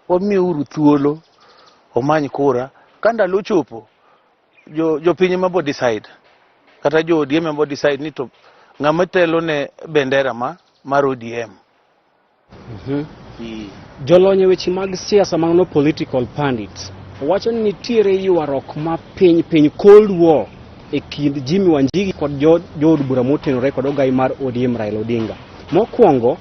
Wamiuru thuolo omany kura. Ka ndalo ochopo, jopiny ema bo decide kata jo ODM ema bo decide ni to ng'ama telo ne bendera ma mar ODM. Jolony e weche mag siasa mano political pundits wacho ni nitiere ywaruok ma piny piny, cold war, e kind Jimmy Wanjigi kod jood bura motenore kod ogai mar ODM Raila Odinga. Mokwongo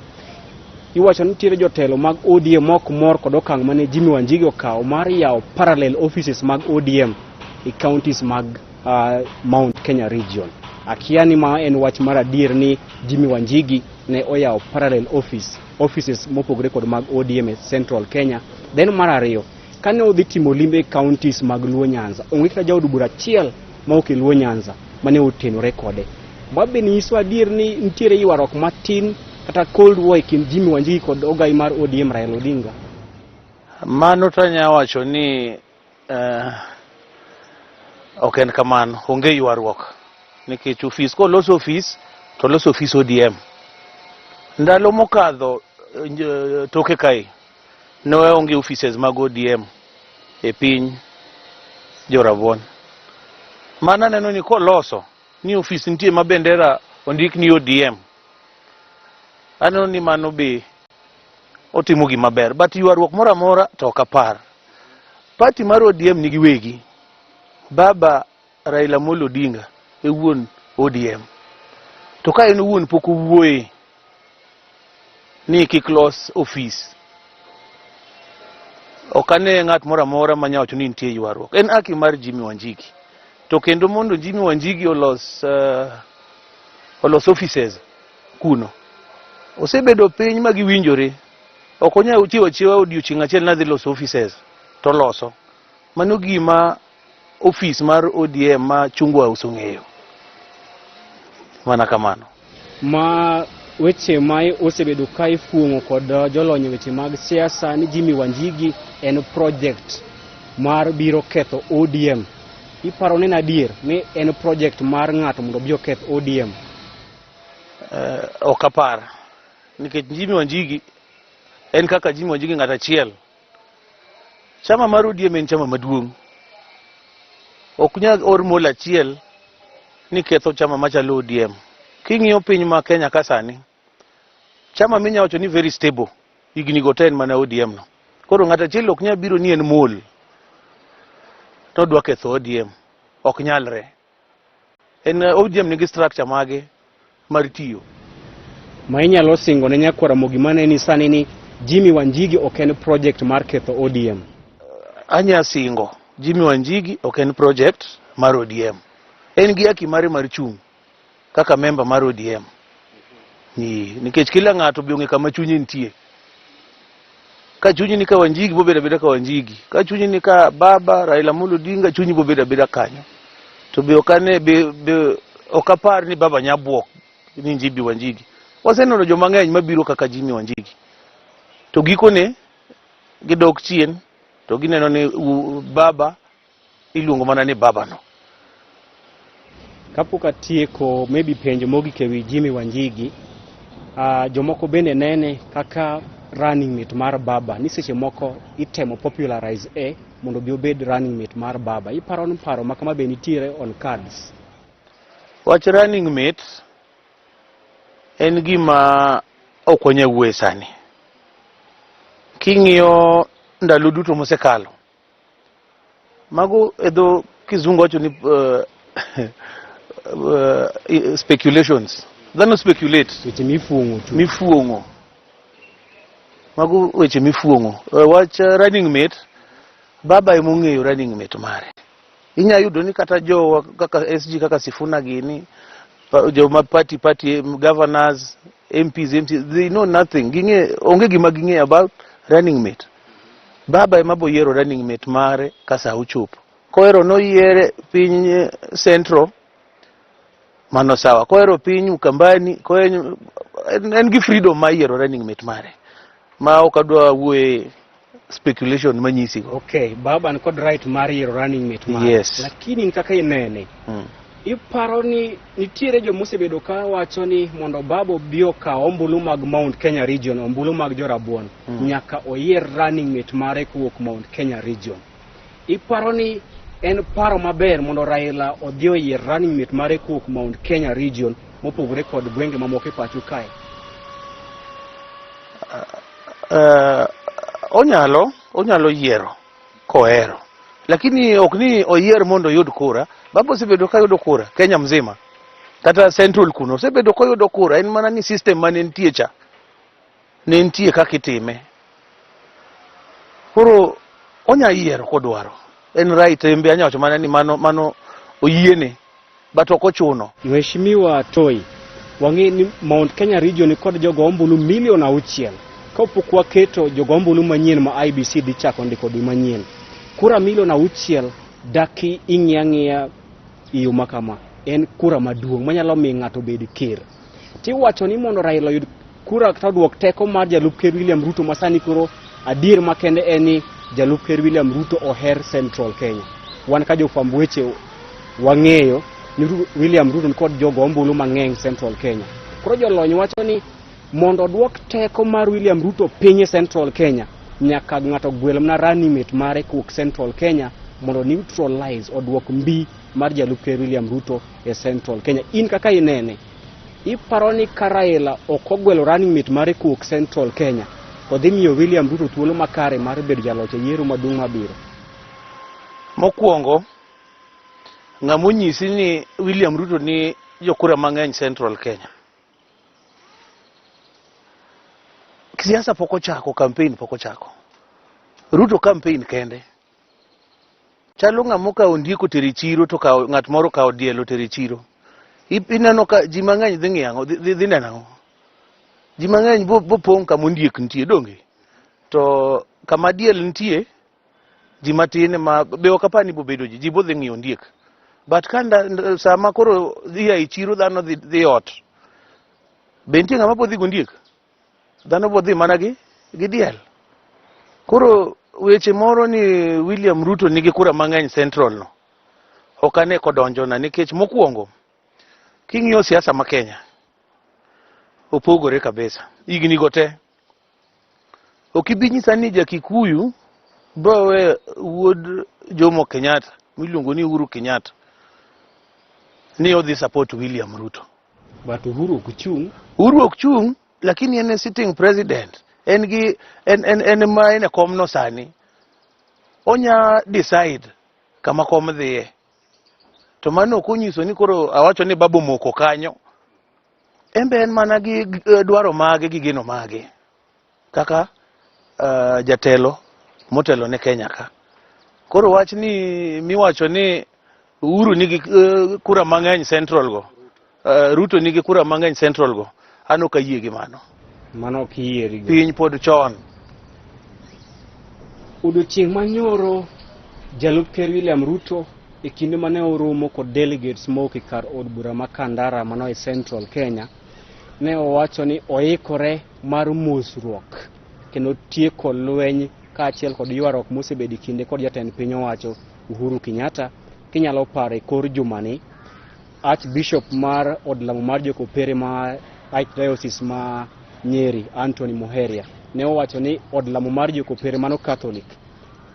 iwacho ni nitiere jotelo mag ODM mok mor kod okang' mane Jimmy Wanjigi okawo mar yawo parallel offices mag ODM e counties mag Mount Kenya region. Akia ni ma en wach mar adier ni Jimmy Wanjigi ne oyawo parallel offices mopogore kod mag ODM e Central Kenya. Then mar ariyo, kane odhi timo limbe e counties mag Luo Nyanza, onge kata jaod bura achiel ma ok e Luo Nyanza mane otenore kode. Ma be nyiso adier ni nitiere ywaruok matin kata cold war e kind Jimmy Wanjigi kod ogai mar ODM Raila Odinga? Mano to anya wacho ni ok en kamano, onge ywaruok nikech ofis koloso ofis to loso ofis ODM. Ndalo mokadho toke kae ne onge offices mag ODM e piny Jorabuon. Mano aneno ni koloso ni ofis nitie ma bendera ondik ni ODM. Aneno ni mano be otimo gima ber, but ywaruok moro amora to ok apar. Party mar ODM nigi wegi. Baba Raila Amolo Odinga e wuon ODM. To ka en owuon pok owuoye ni kik los ofis. Ok ane ng'at moro amora manya wacho ni nitie ywaruok. En haki mar Jimmy Wanjigi. To kendo mondo Jimmy Wanjigi olos offices kuno, osebedo piny ma giwinjore. Ok onyal chiwo achiwa odiochieng' achiel nadhi loso offices to loso. Mano gima ofis mar ODM ma Chungwa House ong'eyo. Mana kamano. Ma weche ma osebedo ka ifuong'o kod jolony e weche mag siasa ni Jimmy Wanjigi en project mar biro ketho ODM. Iparo ni en adier ni en project mar ng'ato mondo obi oketh ODM? Ok apar. Nikech Jimmy Wanjigi en kaka Jimmy Wanjigi ng'at achiel. Chama mar ODM en chama maduong'. Ok nyal or mol achiel ni ketho chama machalo ODM. King'iyo piny ma Kenya ka sani, chama minya wacho ni very stable higni go te en mana ODM no. Koro ng'at achiel ok nyal biro ni en mol to odwa ketho ODM. Ok nyalre. En ODM nigi structure mage mar tiyo. Ma inyalo singo ne nyakwar Ramogi maneni sani ni Jimmy Wanjigi ok en project mar ketho ODM? Anya singo Jimmy Wanjigi ok en project mar ODM. En gi haki mare mar chung' kaka member mar ODM. Ni, nikech kila ng'ato be ong'e kama chunye nitie. Ka chunyi ni ka Wanjigi bobedo abeda ka Wanjigi. Ka chunyi ni ka baba Raila Amolo Odinga chunyi bobedo abeda kanyo. To be ok ane be ok apar ni baba nya buok ni Jimmy Wanjigi. Waseneno joma ng'eny mabiro kaka Jimmy Wanjigi. To gikone gidok chien to gineno ni baba iluongo mana ni baba no. Kapok atieko, maybe penjo mogik ewi Jimmy Wanjigi, jomoko bende nene kaka running mate mar baba, ni seche moko itemo popularize e mondo obi obed running mate mar baba. Iparo ni paro ma kama be nitiere on cards? Wach running mate en gima ok wanyal wuoye sani. King'iyo ndalo duto mosekalo, mago e dho kizungu wacho ni speculations. Dhano speculate. Weche mifuong'o tu. Mifuong'o. Mago weche mifuong'o. Wach running mate, baba ema ong'eyo running mate mare. Inya yudo ni kata jowa kaka SG kaka Sifuna gini, joma party governors, MPs, MCs, they know nothing. Ging'e, onge gima ging'eyo about running mate. Baba ema boyiero running mate mare ka sa ochopo. Kohero noyiere piny Central, mano sawa. Kohero piny Ukambani, kohero, en gi freedom mar yiero running mate mare. Ma ok adwa wuoye speculation manyisi go. Okay, baba ni kod right mar yiero running mate mare. Yes. Lakini in kaka inene, Iparo ni nitiere joma osebedo ka wacho ni mondo Babu obi okaw ombulu mag Mount Kenya Region, ombulu mag Jorabuon, nyaka oyier running mate mare kowuok Mount Kenya Region. Iparo ni en paro maber mondo Raila odhi oyier running mate mare kowuok Mount Kenya Region mopogore kod gwenge mamoko e pacho kae? Onyalo yiero kohero, lakini ok ni oyier mondo oyud kura. Baba osebedo ka yudo kura Kenya mzima, kata Central kuno osebedo koyudo kura. En mana ni system mane nitie cha ne nitie kaka itime. Koro onya yiero kodwaro, en right. En be anya wacho mana ni mano oyiene, but ok ochuno. Mheshimiwa Toi, wang'e ni Mount Kenya Region ni kod jogo ombulu milion 6 kapok waketo jogo ombulu manyien ma IEBC dhi chako ndiko dwe manyien. Kura milion 6 daki ing'i ang'iya e yo ma kama en kura maduong' manyalo miyo ng'ato bed ker. Tiwacho ni mondo Raila oyud kura kata oduok teko mar jalup ker William Ruto ma sani koro adier makende en ni jalup ker William Ruto oher Central Kenya. Wan ka jofwamb weche wang'eyo ni William Ruto nikod jogo ombulu mang'eny Central Kenya. Koro jolony wacho ni mondo oduok teko mar William Ruto piny e Central Kenya, nyaka ng'ato gwel mana running mate mare kowuok Central Kenya mondo neutralize oduok mbi mar jalup ker William Ruto e Central Kenya. In kaka inene, iparo ni ka Raila ok ogwelo running mate mare kowuok Central Kenya, to dhi miyo William Ruto thuolo makare mar bedo jaloch e yiero maduong' mabiro? Mokwongo, ng'ama onyisi ni William Ruto ni jokura mang'eny Central Kenya? Siasa pok ochako, campaign pok ochako. Ruto campaign kende. Chalo ng'ama okawo ondiek otero e chiro to kawo ng'at moro okawo diel otero e chiro. Ineno ka ji mang'eny dhi ng'iyo ang'o, dhi neno ang'o? Ji mang'eny bo pong' kama ondiek nitie, donge? To kama diel nitie, ji matin ema be ok apar ni bobedo ji, ji bodhi ng'iyo ondiek. But ka sama koro ia e chiro dhano dhi ot, be nitie ng'ama bodhi gondiek? Dhano bodhi mana gi diel. Koro weche moro ni William Ruto nigi kura mang'eny Central no, ok ane kodonjona nikech mokwongo king'iyo siasa ma Kenya opogore kabisa higni go te. Ok ibi nyisa ni ja Kikuyu bowe wuod Jomo Kenyatta miluongo ni Uhuru Kenyatta ni odhi support William Ruto. But Uhuru ok chung'. Uhuru ok chung', lakini en e sitting president. En gi en ma en e kom no sani. Onya decide kama kom dhiye. To mano ok onyiso ni koro awacho ni babu moko kanyo. En be en mana gi dwaro mage gi geno mage kaka jatelo motelo ne Kenya ka. Koro wach ni miwacho ni Uhuru nigi kura mang'eny Central go, Ruto nigi kura mang'eny Central go, an ok ayie gi mano. Mano ok iyieri go. Piny pod chon. Odiochieng' manyoro jalup ker William Ruto e kinde mane oromo kod delegates mowuok e kar od bura ma Kandara mano e Central Kenya, ne owacho ni oikore mar mosruok kendo tieko lweny kaachiel kod ywaruok mosebedo e kinde kod jatend piny owacho Uhuru Kenyatta. Kinyalo paro e kor jumani, Archbishop mar od lamo mar Jokopere ma Archdiocese ma Nyeri, Anthony Muheria, ne owacho ni od lamo mar Jokopere mano Catholic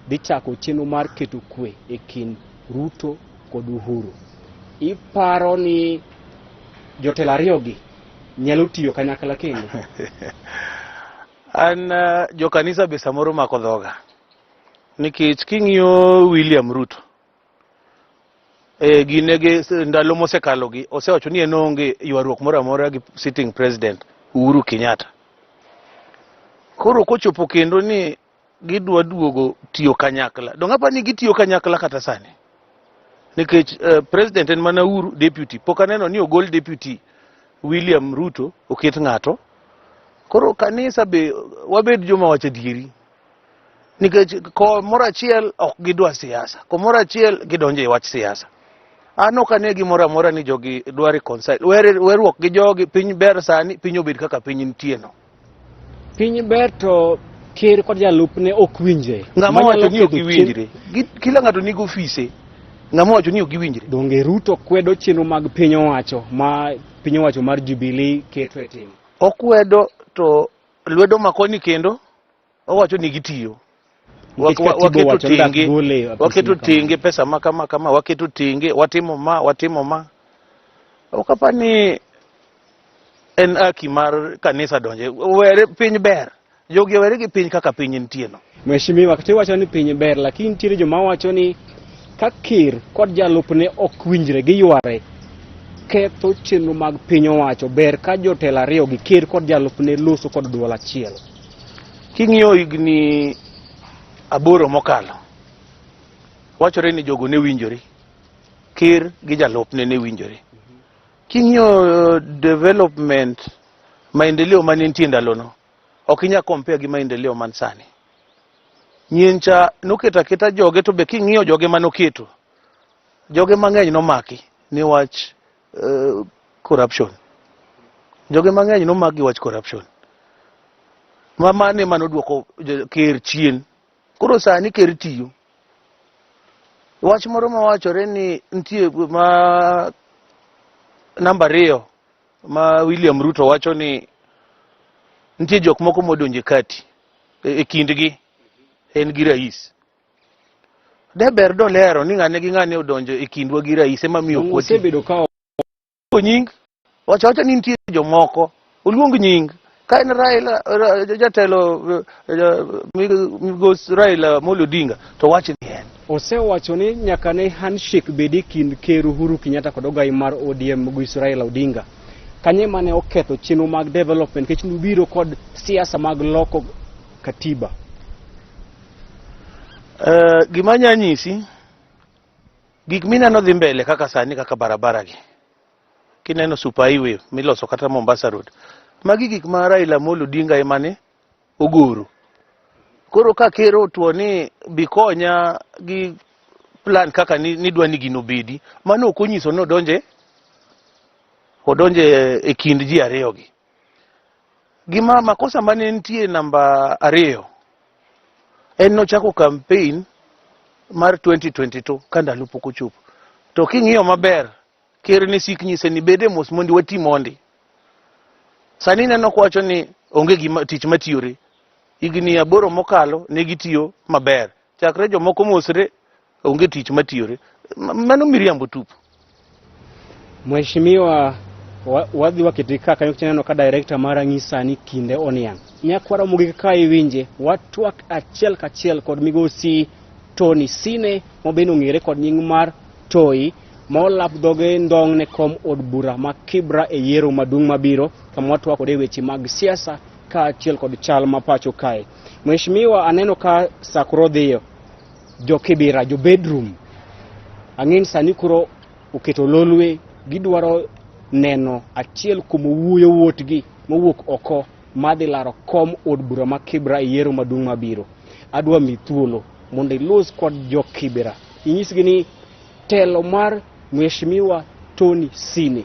dhi chako chenro mar keto kwe e kind Ruto kod Uhuru. Iparo ni jotelo ariyogi nyalo tiyo kanyakla kendo? An jokanisa be samoro mako dhoga nikech king'iyo William Ruto gine gi ndalo mosekalo gi osewacho ni en onge ywaruok moro amora gi sitting president Uhuru Kenyatta. Koro kochopo kendo ni gidwa duogo tiyo kanyakla, dong' apa ni gitiyo kanyakla kata sani nikech president en mana Uhuru, deputy pok aneno ni ogol deputy William Ruto oket ng'ato. Koro kanisa be wabed joma wacho adieri nikech komoro achiel ok gidwa siasa, komoro achiel gidonjo e wach siasa. An ok ane gimoro amora ni jogi dwa reconcile. Weruok gi jogi, piny ber sani, piny obed kaka piny nitie no. Piny ber to ker kod jalupne ok winjre. Ng'ama Manyalo wacho ni ok ketho giwinjre. Kila ng'ato nigi ofise. Ng'ama wacho ni ok giwinjre? Donge Ruto kwedo chenro mag piny owacho ma piny owacho mar Jubilee keto e tim? Okwedo to lwedo makoni kendo owacho ni gitiyo. Nikech katiba Waketo owacho ni dak tenge, gole e apis waketo ma kamano. tenge pesa ma kama kama, waketo tenge, watimo ma, watimo ma. Ok apar ni en haki mar kanisa donje. Were piny ber. Jogi owere gi piny kaka piny nitie no. Mheshimiwa, kata iwacho ni piny ber, lakini nitiere joma wacho ni ka ker kod jalupne ok winjre, giyware, ketho chenro mag piny owacho. Ber ka jotelo ariyo gi ker kod jalupne loso kod duol achiel. King'iyo higni 8 mokalo, wachore ni jogo ne winjore. Ker gi jalupne ne winjore. King'iyo development, maendeleo mane nitie ndalono, ok inyal compare gi maendeleo man sani. Nyien cha noketo aketa joge, to be king'iyo joge manoketo, joge mang'eny nomaki ni wach corruption. Joge mang'eny nomaki gi wach corruption. Ma mane manoduoko ker chien. Koro sani ker tiyo. Wach moro mawachore ni nitie ma namba 2 ma William Ruto wacho ni nitie jok moko modonjo e kati e kindgi en gi rais. De ber dolero ni ng'ane gi ng'ane odonjo e kindwa gi rais ema miyo ok wati. Osebedo ka Nying wacho awacha ni nitie jomoko oluong nying ka en Raila jatelo migosi Raila Amolo Odinga to wach ni en. Osewacho ni nyaka ne handshake bedi kind Ker Uhuru Kenyatta kod ogai mar ODM migosi Raila Odinga. Kanye mane oketho chenro mag development nikech nubiro kod siasa mag loko katiba. Gima anya nyisi, gik mineno dhi mbele kaka sani kaka barabara gi. Kineno super highway miloso kata Mombasa Road. Magi gik ma Raila Amolo Odinga ema ne ogoro. Koro ka ker otuo ni bikonya gi plan kaka nidwa ni gino obedi, mano ok onyiso ni odonje e kind ji ariyo gi. Gima makosa mane nitie namba 2 en nochako campaign mar 2022 ka ndalo pok ochopo. To king'iyo maber, ker ne sik nyise ni bede mos mondi wati mondi. Sani ineno kowacho ni onge gima tich matiyore. Higni 8 mokalo ne gitiyo maber. Chakre jomoko mosre onge tich matiyore. Mano miriambo tupu. Mheshimiwa, wadhi waketi kaka nyocha neno ka director mara nyisa ni kinde oniang'. Nyakwara mogik ka iwinje, watwak achiel kachiel kod migosi Tony Sine ma bende ong'ere kod nying mar Toi, ma olap dhoge ndong' ne kom od bura ma Kibra e yiero maduong' mabiro, kama watwak kode weche mag siasa kaachiel kod chal ma pacho kae. Mheshimiwa, aneno ka saa koro dhiyo. Jo Kibira, jo bedroom, ang'e ni sani koro oketo lolwe, gidwaro neno achiel kuom owuoyo wuotgi mowuok oko madhi laro kom od bura ma Kibra e yiero maduong' mabiro. Adwa mi thuolo mondo ilos kod jo Kibra, inyisgi ni telo mar Mheshimiwa Tony Sine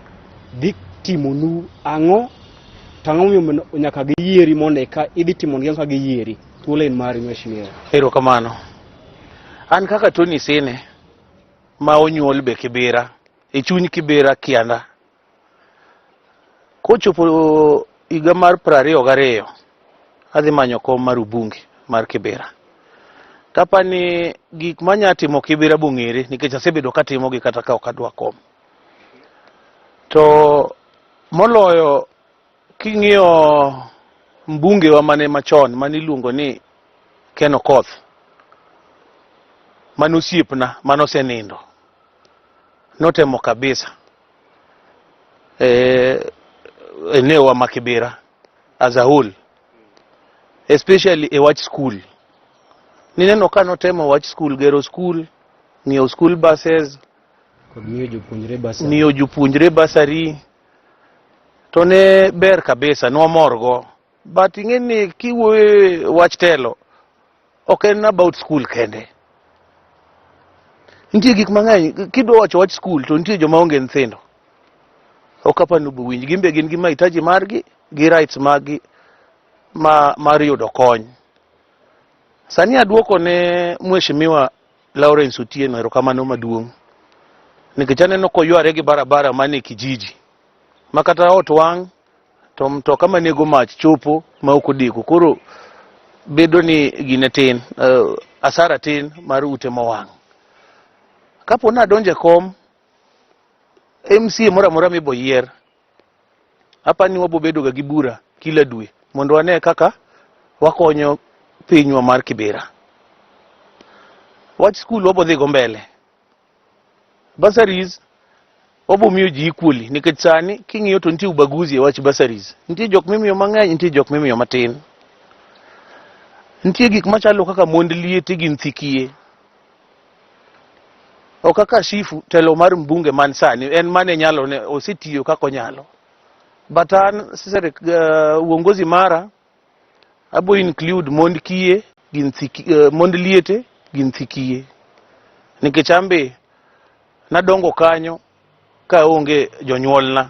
dhi timonu ang'o, to ang'o momiyo nyaka giyieri mondo eka idhi timonegi ang'o ka giyieri. Thuolo en mari Mheshimiwa. Erokamano. An kaka Tony Sine ma onyuol be Kibera, e chuny Kibera Kianda. Kochopo higa mar 22, adhi manyo kom mar ubunge mar Kibera. Tapani gik manya timo Kibera bong'ere nikech asebedo katimogi kata ka ok adwa kom. To moloyo king'iyo mbunge wa mane machon mane iluongo ni Ken Okoth, mane osiepna mane osenindo, notemo kabisa eneo wa ma Kibera as a whole, especially e wach school. Nineno ka notemo wach school, gero school, ng'iewo school buses, kod miyo jopuonjre bursary. Miyo jopuonjre bursary. To ne ber kabisa, nwamorgo. But ing'e ni kiwuoyo wach telo, ok en about school kende. Nitie gik mang'eny, kidwa wacho wach school to nitie joma onge nyithindo. Ok apar ni ubowinj, gin be gin gi mahitaji margi, gi rights maggi mar yudo kony. Sani aduoko ne Mheshimiwa Lawrence Otieno erokamano maduong'. Nikech aneno koyware gi barabara man e kijiji. Ma kata ot wang' to mtoka manego mach chopo ma ok odeko. Koro bedo ni gine tin, asara tin mar ute mowang'. Kapo ni adonjo e kom, MCA moro amora mibo yier, apani wabo bedo ga gi bura kila dwe mondo wane kaka wakonyo pinywa mar Kibera. Wach skul wabo dhi go mbele. Bursaries wabo miyo ji equally nikech sani king'iyo to nitie ubaguzi e wach bursaries. Nitie jok mimiyo mang'eny, nitie jok mimiyo matin. Nitie gik machalo kaka mond liete gi nyithi kiye. Ok kaka shifu telo mar mbunge man sani en mane nyalo ne osetiyo kaka onyalo. But an uongozi mara abo include mond kiye gi nyithi mond liete gi nyithi kiye. Nikech an be nadongo kanyo kaonge jonyuolna.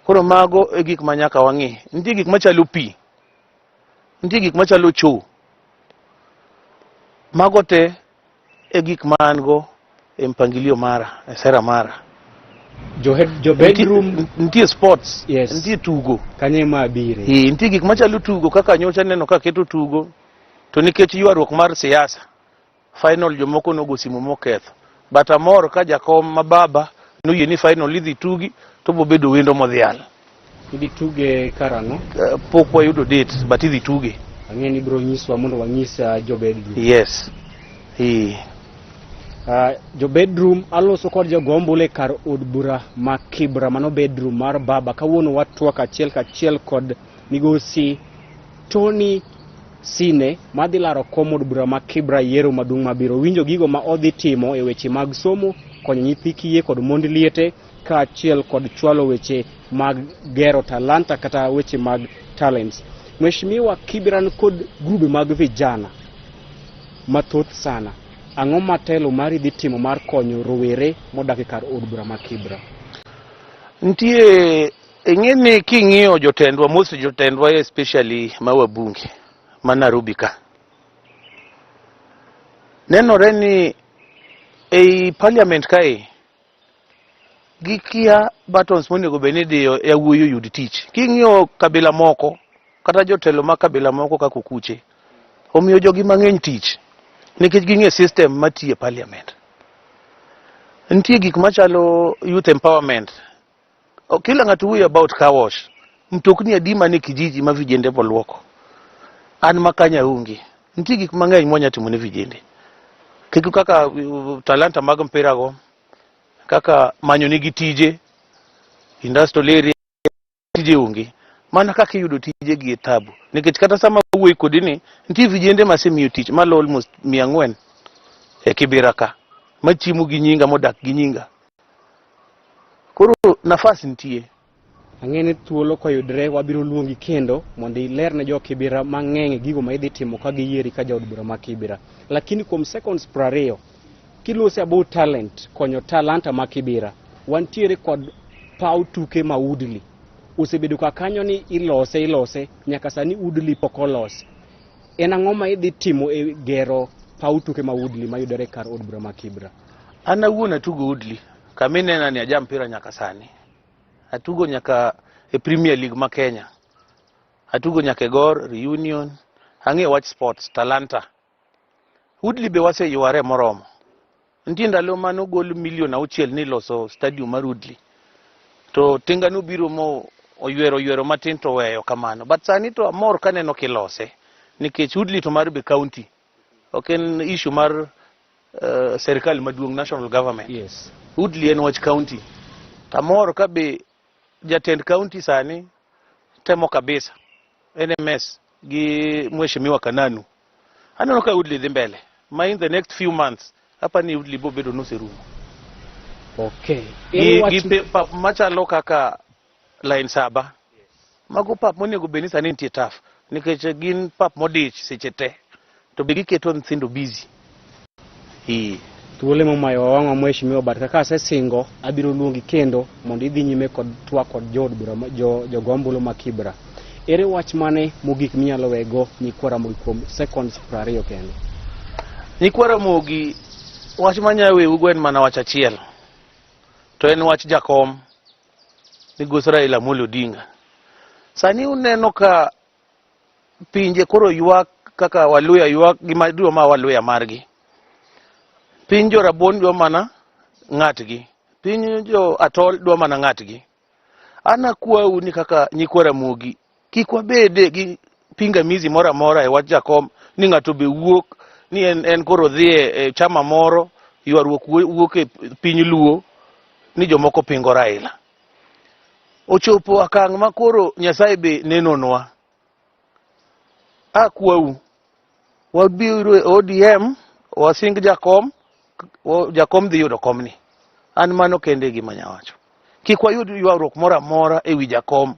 Koro mago e gik ma nyaka wang'i. Nitie gik machalo pi, nitie gik machalo choo. Mago te e gik ma an go e mpangilio mara, e sera mara. Jo, head, jo bedroom Nitie sports, Yes. nitie tugo. Kanye ema abire. Eh, nitie gik machalo tugo kaka nyocha neno ka keto tugo to nikech ywaruok mar siasa final jomoko nogo simu moketho but amor ka jakom ma baba noyie ni final idhi tugi to bobedo wendo modhial. Idhi tuge karang'o? Pok wayudo date but idhi tuge. Ang'e ni ibiro nyiswa mondo wanyis jo bedroom. Yes. Eh. Jo bedroom aloso kod jogo ombulu e kar od bura ma Kibra, mano bedroom mar baba. Kawuono watwak achiel kachiel kod migosi Tony Sine madhi laro kom od bura ma Kibra yiero maduong' mabiro. Winjo gigo ma odhi timo e weche mag somo, konyo nyithi kiye kod mond liete, kaachiel kod chwalo weche mag gero talanta kata weche mag talents. Mheshimiwa, Kibra ni kod grube mag vijana mathoth sana. Ang'o ma telo mari dhi timo mar konyo rowere modak e kar od bura ma Kibra? Nitie ing'e ni king'iyo jotendwa, most jotendwa especially ma wabunge ma Nairobi ka. Nenore ni ei parliament kae gikia buttons monego bed ni idiyo yawuoyi oyud tich. King'iyo kabila moko kata jotelo ma kabila moko kaka okuche omiyo jogi mang'eny tich nikech ging'e system matiyo e parliament. Nitie gik machalo youth empowerment. Kila ng'ato wuoyo about car wash. Mtokni adi man e kijiji ma vijende boluoko? An ma kanya onge. Nitie gik mang'eny mwanya timo ne vijende. Kik kaka talanta mag mpira go, kaka manyo nigi tije, industrial area tije onge. Mana kaka iyudo tije gi e tabu. Nikech kata sama awuoyo kodi ni, nitie vijende masemiyo tich malo almost 400 e Kibera ka, machiemo gi nyinga, modak gi nyinga. Koro nafas nitie. Ang'e ni thuolo koyudre wabiro luongi kendo mondo iler ne jo Kibera mang'eny gigo ma idhi timo ka giyieri ka jaod bura ma Kibera. Lakini kuom seconds 20 kilose about talent, konyo talanta ma Kibera, wantiere kod paw tuke ma Woodley. Osebedo ka kanyo ni ilose ilose nyaka sani Woodley pok olos. En ang'o ma idhi timo e gero paw tuke ma Woodley mayudore kar od bura ma Kibra? An awuon atugo Woodley. Kama inena ni aja mpira nyaka sani. Atugo nyaka e Premier League ma Kenya. Atugo nyaka e Gor, Reunion. Ang'e wach sports, talanta. Woodley be waseyware moromo. Nitie ndalo mane ogol milion 6 ni loso stadium mar Woodley. To Tinga nobiro mo oywero oywero matin to oweyo kamano. But sani to amor kaneno kilose. Nikech Woodley to mar be county. Ok en issue mar serikal maduong', national government. Yes. Woodley en wach county. Tamor ka be jatend county sani temo kabisa. NMS gi Mheshimiwa Kananu. Aneno ka Woodley dhi mbele. Ma in the next few months, apa ni Woodley bo bedo noserumo. Okay. Gi, gi pap machalo kaka line saba. Mago pap monego bed ni sani nitie taf. Nikech gin pap modich seche te. To be giketo nyithindo busy. Thuolo emomayo wang'wa mheshimiwa, but kaka asesingo abiro luongi kendo mondo idhi nyime kod twak kod jood bura jo jogo ombulu ma Kibra. Ere wach mane mogik minyalo wego nyikwa Ramogi kuom seconds 20 kende? Nyikwa Ramogi, Wach manya weugo en mana wach achiel. To en wach jakom migosi Raila Amolo Odinga. Sani uneno ka pinje koro ywak kaka Waluya ywak gima dwa ma Waluya margi. Piny jo Rabuon dwa mana ng'atgi. Piny jo Atol dwa mana ng'atgi. An akwau ni kaka nyikwa Ramogi kik wabede gi pingamizi moro amora e wach jakom ni ng'ato be wuok ni en, en koro dhi e, e chama moro ywaruok wuok e piny Luo ni jomoko pingo Raila. Ochopo akang' ma koro Nyasaye be nenonwa. Akwau wabiro e ODM wasing jakom, jakom dhi yudo komni. An mano kende e gima nyawacho. Kik wayud ywaruok moro amora e wi jakom.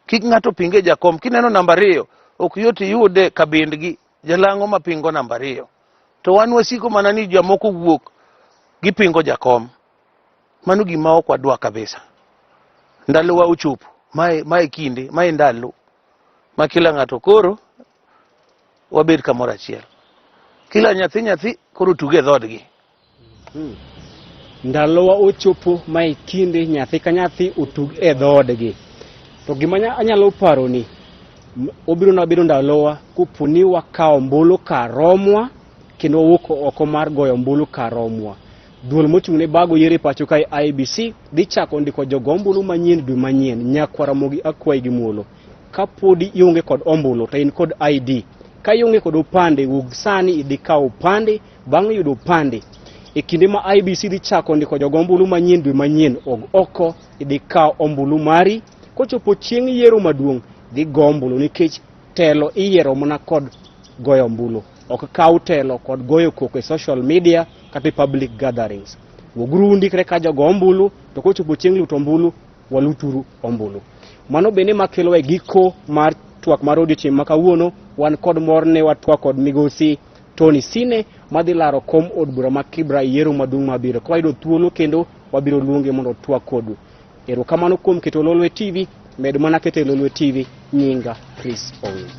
Kik ng'ato pinge jakom. Kineno namba ariyo, ok yot iyude kabindgi jalang'o mapingo namba ariyo. To wan wasiko mana ni jomoko wuok gipingo jakom. Mano gima ok wadwa kabisa. Ndalowa ochopo. Mae, mae kinde, mae ndalo ma kila ng'ato koro wabed kamoro achiel. Kila nyathi nyathi koro tuge dhoodgi. Ndalowa ochopo ma e kinde nyathi ka nyathi otug e dhoodgi. To gima anyalo paro ni obiro na bedo ndalowa kopo ni wakawo ombulu kar romwa kendo wawuok oko mar goyo ombulu kar romwa. Duol mochung' ne bago yiero e pacho kae IEBC dhi chako ndiko jogo ombulu manyien dwe manyien. Nyakwar Ramogi akwayi gi muolo. Kapodi ionge kod ombulu to in kod ID. Ka ionge kod opande, wuog sani idhi kaw opande. Bang' yudo opande, e kinde ma IEBC dhi chako ndiko jogo ombulu manyien dwe manyien, og oko idhi kaw ombulu mari. Kochopo chieng' yiero maduong', dhi go ombulu nikech telo iyiero mana kod goyo ombulu. Ok kaw telo kod goyo koko e social media kata e public gatherings. Wuoguru undikre ka jogo ombulu, to kochopo chieng' luto ombulu, waluturu ombulu. Mano bende makelo e giko mar twak mar odiochieng' ma kawuono. Wan kod mor ne watwak kod migosi Tony Sine madhi laro kom od bura ma Kibra e yiero maduong' mabiro. Ka wayudo thuolo kendo wabiro luonge mondo otwak kodu. Erokamano kuom keto Lolwe TV, med mana keto e Lolwe TV. Nyinga Chris Owino.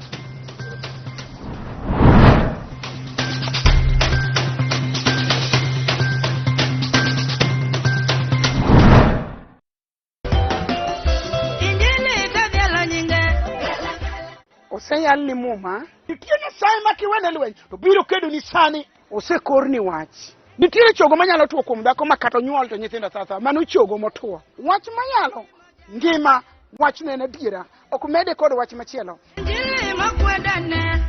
Oseyal ni Muma. Nitie Nyasaye ma kiwene lweny to biro kedo ni sani. Osekor ni wach. Nitiere chogo manyalo tuo kuom dhako ma kata onyuol to nyithindo tho athoa. Mano chogo motuo. Wach mayalo ngima wachno en adiera. Ok mede kod wach machielo. Injili makwedane.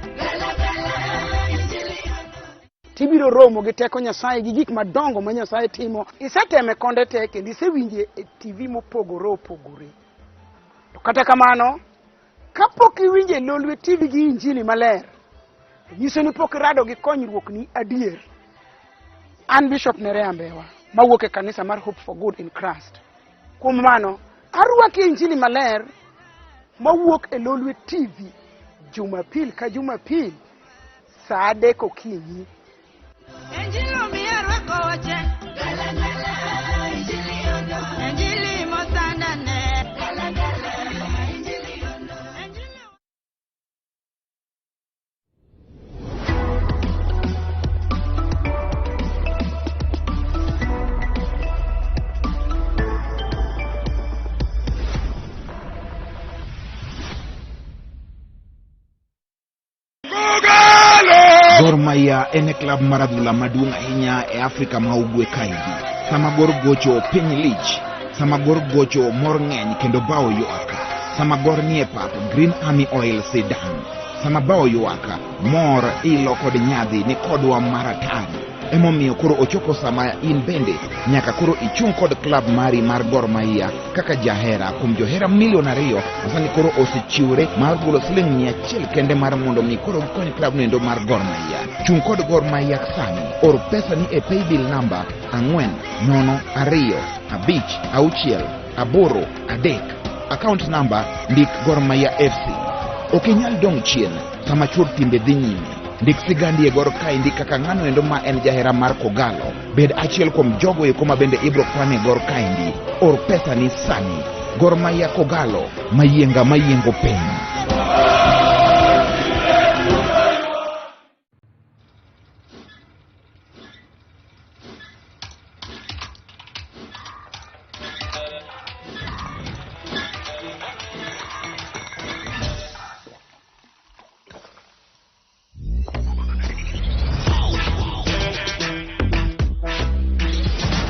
Tibiro romo gi teko Nyasaye gi gik madongo ma Nyasaye timo. Iseteme konde te kendo isewinje e TV mopogore opogore. To kata kamano, kapok iwinje Lolwe TV gi Injili maler, to nyiso ni pok irado gi konyruokni adier. An Bishop Nerea Mbewa, mawuok e kanisa mar Hope for Good in Christ. Kuom mano, arwaki e Injili maler mawuok e Lolwe TV Jumapil ka Jumapil saa 3 okinyi. Injili omiyo arwako wache. Injili mosandane. Injili Gor Mahia en e klab mar adhula maduong' ahinya e Afrika ma ugwe kaendi. Sama Gor gocho piny lich, sama Gor gocho mor ng'eny kendo bao ywak. Sama Gor nie pap, Green Army Oil sidang'. Sama bao ywak, mor, ilo kod nyadhi ni kodwa mar atari. Emomiyo koro ochopo sama in bende nyaka koro ichung' kod klab mari mar Gor Mahia kaka jahera kuom johera milion 2 masani koro osechiwore mar golo siling 100 kende mar mondo mi koro gikony klab noendo mar Gor Mahia. Chung' kod Gor Mahia sani. Or pesa ni e paybill number 4 0 2 5 6 8 3. Account number ndik Gor Mahia FC. Ok inyal dong' chien sama chuor timbe dhi nyime. Ndik sigandi e Gor kaendi kaka ng'ano endo ma en jahera mar Kogalo. Bed achiel kuom jogo eko ma bende ibro kwan e Gor kaendi. Or pesa ni sani. Gor Mahia Kogalo, mayienga mayiengo piny.